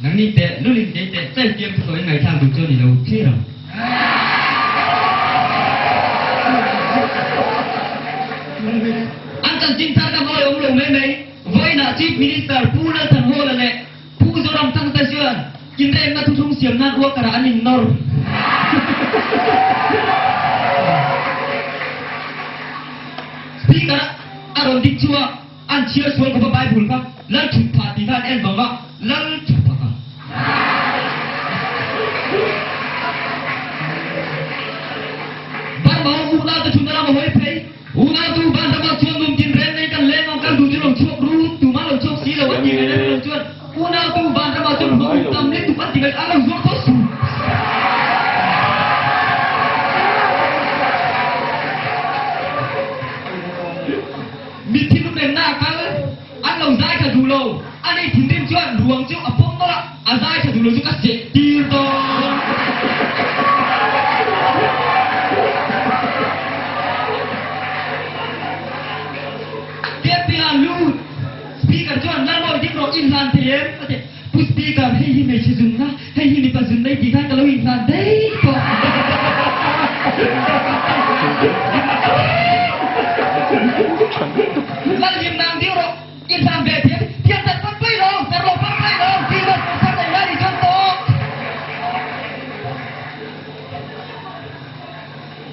Nangni teh lulin kei teh chai fiam thu tawhin ngaihthlak duh chuan i lo thlir ang. An chanchin thar ka mawi awm lo mai mai. Vawiinah Chief Minister Pu Lalthanhawla leh Pu Zoramthangte chuan inremna thuthlung siam nan uakarah an innawr. Speaker a rawn dik chhuak. An chhiar sual khawpa Bible kha Lal thut phah tih kha an en vang va, Lal thut phah kha. Burma ho unau te thutna lama hawi phei, unau tu van ramah chuan num tin reng nei kan leng ang, kan duh chu lo chhuak ru, tumah lo chhuak si lo an ti ngai reng lo chuan unau tu van ramah chuan hmuh tam lutuk an ti ngai an lo zuar tawh su. Mitthi lumenna a kal, an lo zai tha duh lo. A nei thinrim chuan ruang chu a pawm nawlh a, a zai tha duh lo chu ka seh tir dawn. Camping ah lut, Speaker chuan Lalmawi ding rawh inhlan thei em? a ti. Pu Speaker, hei hi hmeichhe zunna, hei hi mipa zun mai tih khan ka lo inhlan daih tawh. Lalhim nang ding rawh, inhlan ve thiam, thiam that pawn pawi lo, ser lo pawn pawi lo, tih lo pawh ser nei lai ni chuan tawk.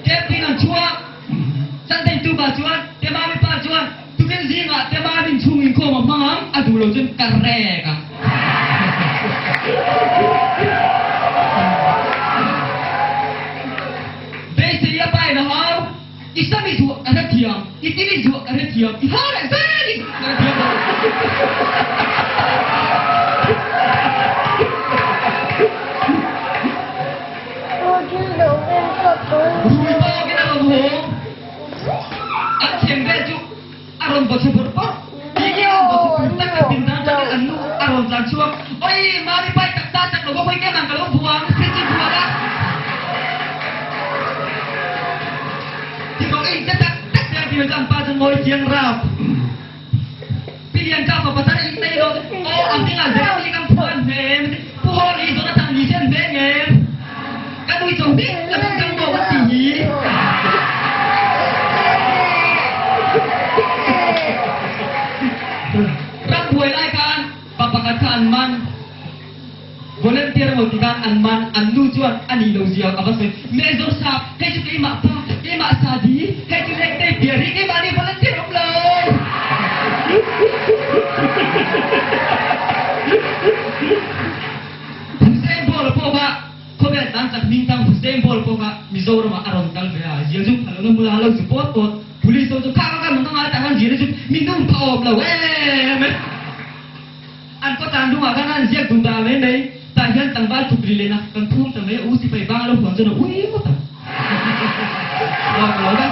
Camping an chhuak, Sunday tupa chuan Temami pa chuan, Tukin zingah Temamin chhung inkhawm a hmang ang, a duh lo chuan ka rek a. Beisei a pain a hau, I sam i zuah ka hrethiam, i til i zuah ka hrethiam, i hau leh zel i zuah ka hrethiam lo. Rui tawkin a rawn hawng. An thleng vel chu a rawn vaw chhe bawrh bawrh. Ti nge an vaw chhe tur tak a pindan atangin an nu a rawn tlan chhuak. Oi, Mami pai tak ta tak lo va hawi kem ang ka lo buang, fridge i bual a. Ti rawh in che tak tak te ang ti mai chu an pa chuan mawi chiang rap. Pi Lian ka fapa thar in nei lo aw a hming ah Zerami kan phu an hnem Pu Hall i Jonathan ni se an hne ngem ka nui cho hming ka hming kang maw kan ti hi. Ram buai lai khan pa pakhat kha an man. Volunteer emaw ti khan an man, an nu chuan a nih lo zia a va sawi. Mezawr sap, hei chu keimah pa, keimah sadi, hei chu lengtei biar hi keimah nih volunteer awm lo. Hussein Bolt pawh kha khawvel tan chak hming tang Hussein Bolt pawh kha Mizoramah a rawn kal ve a, zia chu phal lohna hmunah a lo zu pawt pawt. Police ho chu kha kha kha nung ka ngai tah khan zia chu mi nung pha awm lo em. An kawtlan lungah khan an ziak dun dah mai mai. Tah hian tlangval tuk ri lena kan phum ta mai a, u sipai bang a lo huan chuan a ui ngawt ang. Aw ka lo ka.